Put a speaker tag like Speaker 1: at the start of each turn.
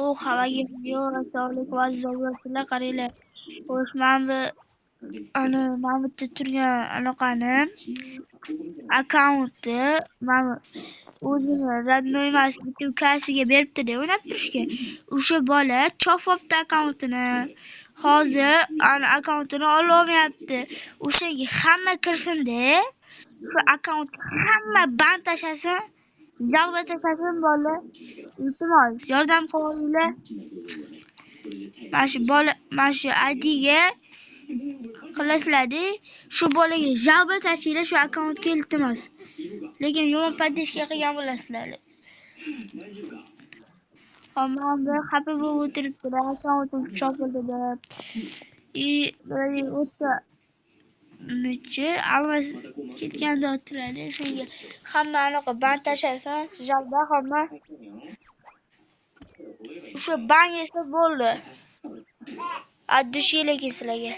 Speaker 1: U havaga yo'q, assalomu alaykum aziz. Qaranglar. Xo'sh, mana bu ana mana bu yerda turgan anaqani akkauntni mana o'zini родной emas, bitta ukasiga beribdi-da o'ynab turishga. O'sha bola chopib akkauntini. Hozir ana akkauntini ololmayapti. O'shanga hamma kirsin-da. Shu akkauntga hamma ban tashlasin. Жалоба tashlasin bola. Iltimos, yordam qilinglar. Mana shu bola, mana shu IDga qilasizlar-da, shu bolaga жалоба tashlanglar shu akkauntga, iltimos. Lekin yomon поддержка qilgan bo'lasizlar. Hop, mana bu xafa bo'lib o'tiribdilar, akkauntim chopildi deb. И o'ta nechi almas ketgan deyaptilar. Shunga hamma anaqa ban tashlasin, жалоба hamma. O'sha ban yesa bo'ldi. От души lekin sizlarga.